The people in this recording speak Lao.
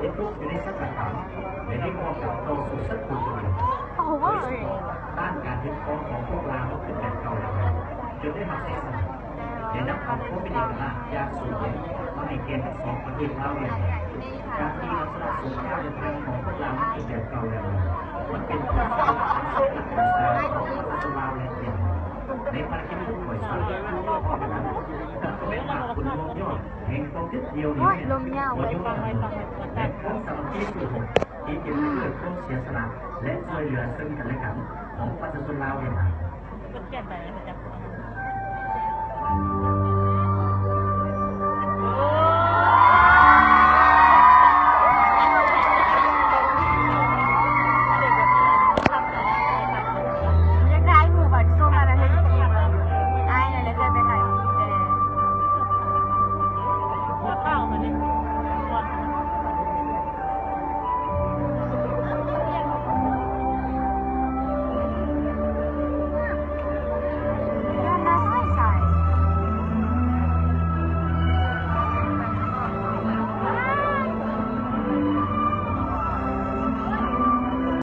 ເຮັດທຸກຢູ່ໃນສັດຕະກຳ ແລະ ໄດ້ກ່ອການຕໍ່ສູ້ສັດຕູຕົວເອງ. ໂດຍສະເພາະ ຕ້ານການຍຶດຄອງຂອງພວກລາວຄືແບບເກົ່າແລ້ວ ຈົນໄດ້ຮັບໄຊຊະນະ ແລະ ນຳເອົາຄວາມເປັນເອກະລາດຈາກສວຽດມາໃຫ້ແກ່ທັງສອງປະເທດລາວຫວຽດນາມ. ການຕີລາວຊະນະສົງຄາມເດີນທາງຂອງພວກລາວຄືແບບເກົ່າແລ້ວ ມັນເປັນຜົນສະຫຼຸບອັນສຳຄັນຂອງຊາດຂອງປະຊາຊົນລາວ ແລະ ຫວຽດນາມ ໃນພາລະກິດທຸກພາກສ່ວນ. ເພາະສະນັ້ນ ກະຕ້ອງເປັນວ່າຜົນລວມຍອດ ແຫ່ງຄວາມເດັດດ່ຽວໜຽວແໜ້ນ ບໍ່ຍອມ ແລະ ຄວາມສາມັກຄີສູ້ຮົບ ທີ່ເຕັມໄປດ້ວຍຄວາມເສຍສະຫຼະ ແລະ ຊ່ວຍເຫຼືອເຊິ່ງກັນແລະກັນ ຂອງປະຊາຊົນລາວຫວຽດນາມ.